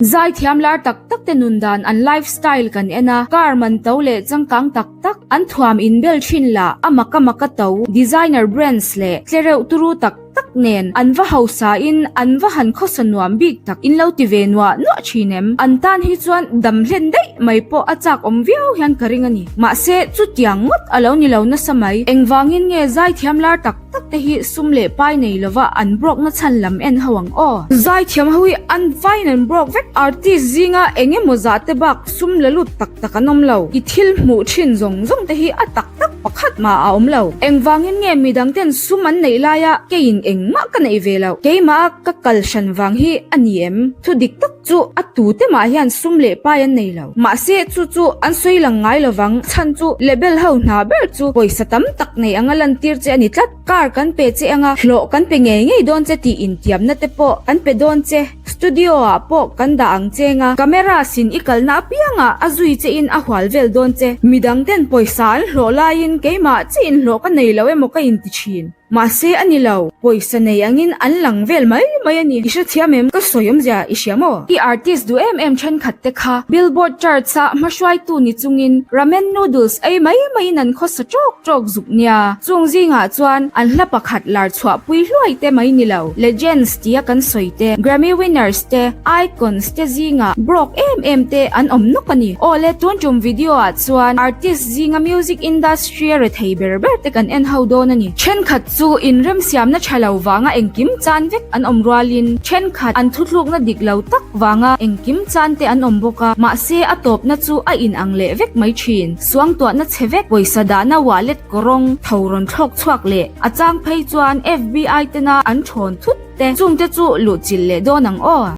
Zaithiam lar tak tak te nun dan an life style kan en a, car man to leh changkang tak tak an thuam inbel thin lah a mak a mak a to, designer brands leh tlereuh turu tak tak nen an va hausa in an va han khawsa nuam bik tak in lo ti ve nuah nuah thin em? An tan hi chuan dam hlen daih mai pawh a chak awm viau hian ka ring a ni. Mahse chutiang ngawt a lo ni lo nasa mai. Engvangin nge zaithiam lar tak tak te hi sum leh pai nei lova an broke na chhan lam en ho ang aw. Zaithiam ho hi an vaiin an broke vek. Artist zinga eng emaw zah te bak sum la lut tak tak an awm lo. I thil hmuh thin zawng zawng te hi a tak tak pakhat mah a awm lo. Engvangin nge midang ten sum an neih laia keiin engmah ka neih ve loh. Keimah a ka kal hran vang hi a ni em? Thu dik tak chu a tute mah hian sum leh pai an nei lo. Mahse chu chu an sawi lang ngai lovang chhan chu lebel ho hna ber chu pawisa tam tak nei anga lantir che a ni tlat. Car kan pe che anga hlawh kan pe ngei ngei dawn che tih intiamna te pawh kan pe dawn che. Studio ah pawh kan dah ang che anga camera sin i kalna apiangah a zui che in a hual vel dawn che. Midang ten pawisa an hlawh laiin keimah chiin hlawh ka nei lo emaw ka inti thin. Mahse a ni lo, pawisa nei angin an lang vel mai mai a ni. I hrethiam em? Ka sawi awmzia i hria maw? I artist duh em em thenkhat te kha Billboard charts a hmahruaitu ni chungin ramen noodles ei mai maiin an khawsa tawk tawk zuk nia. Chung zingah chuan an hla pakhat lar chhuahpui hluai te mai ni lo, legends tia kan sawi te, Grammy winners te, icons te zingah broke em em te an awm nawk a ni. Awle tun tum video ah chuan artist zinga music industry Hria rethei ber ber te kan en ho dawn a ni. Thenkhat chu inremsiamna tha lo vanga engkim chan vek an awm rualin thenkhat an thuthlukna dik lo tak vanga engkim chan te an awm bawk a, mahse a tawpna chu a inang leh vek mai thin. Suangtuahna chhe vek, pawisa dahna wallet kawrawng tho rawn thlawk chhuak leh a chang phei chuan FBI tena an thawn thut te chungte chu luhchilh leh dawn ang aw.